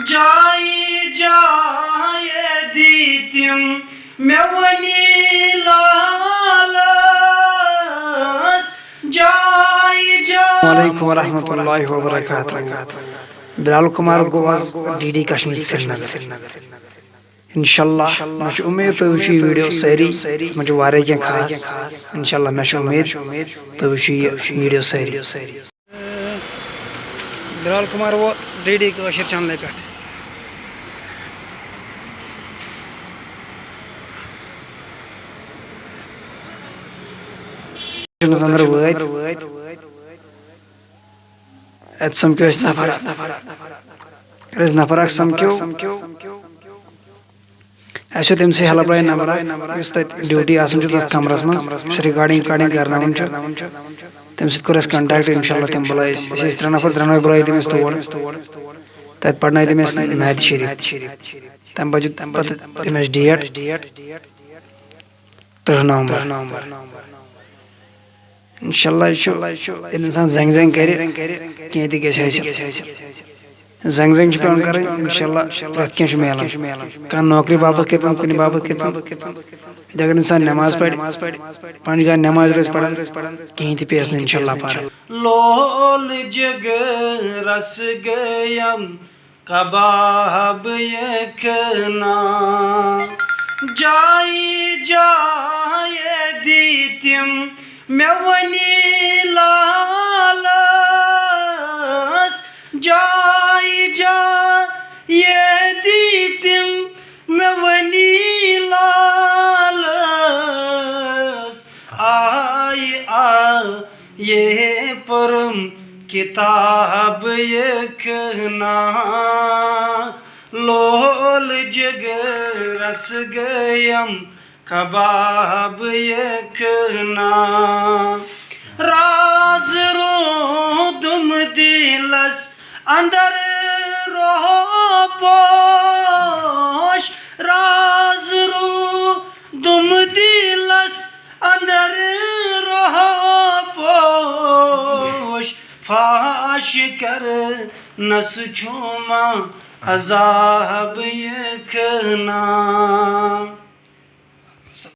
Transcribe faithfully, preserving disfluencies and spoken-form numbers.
جایہِ جایہِ دِتِم مےٚ وۄنی لالس، جایہِ جایہِ۔ السلام علیکم ورحمۃ اللہ وبرکاتہ۔ بلال کمار گوٚو آز ڈی ڈی کشمیر سرینگر۔ انشاءاللہ، مےٚ چھِ اُمید تُہۍ وٕچھِو یہِ ویٖڈیو سٲری، اَتھ منٛز چھِ واریاہ کینٛہہ خاص۔ انشاءاللہ، مےٚ چھِ اُمید تُہۍ وٕچھِو یہِ ویٖڈیو سٲری۔ بلال کمار ووت ڈی ڈی کٲشِر چینلہِ پٮ۪ٹھ۔ چھِنہٕ زَن وٲتۍ۔ اَتہِ سَمکھیو اَسہِ نفر اَکھ۔ ییٚلہِ اَسہِ نفر اَکھ سَمکھیو، اَسہِ ہیوٚت تٔمۍ سٕے ہیلپ لاین نمبر اَکھ، یُس تَتہِ ڈیوٹی آسان چھُ تَتھ کمرَس منٛز، یُس ریکارڈنگ ویکارڈنگ کرناوان چھُ۔ تَمہِ سۭتۍ کوٚر اَسہِ کنٹیکٹ، انشاءاللہ تِم بُلٲے أسۍ۔ أسۍ ٲسۍ ترٛےٚ نفر، ترٛٮ۪نوَے بُلٲے تٔمۍ اَسہِ تور۔ تَتہِ پَرنٲے تٔمۍ اَسہِ نعتِ شریف۔ تَمہِ پَتہٕ دیُت پَتہٕ تٔمۍ اَسہِ ڈیٹ۔ ترٕٛہ نومبر۔ انشاءاللہ، یہِ چھُ، ییٚلہِ اِنسان زنٛگہِ زنٛگہِ کرِ، کینٛہہ تہِ گژھِ حٲصِل۔ زنٛگہِ زنٛگہِ چھِ پٮ۪وان کرٕنۍ، انشاءاللہ، پرٛٮ۪تھ کینٛہہ چھُ میلان۔ کانٛہہ نوکری باپتھ کٔرۍتن، کُنہِ باپتھ کٔرۍتن۔ ییٚتہِ اگر اِنسان نٮ۪ماز پرِ، پنٛنہِ گرِ نٮ۪ماز روزِ پران، کِہیٖنۍ تہِ پیٚیَس نہٕ انشاءاللہ پَرٕ۔ لول جگرس گٔیم کباب یخنا۔ جایہِ جایہِ دِتِم مےٚ وۄنی لالس، جایہِ جایہِ دِتِم مےٚ وۄنی لالس۔ آیہِ آ یہ پرم کتاب یخنا۔ لول جگرس گٔیم کباب یخنا۔ راز روٗدُم دِلس اندر روح پوش، راز روٗدُم دِلس اندر روح پوش، فاش کرنس چھُما عذاب یخنا۔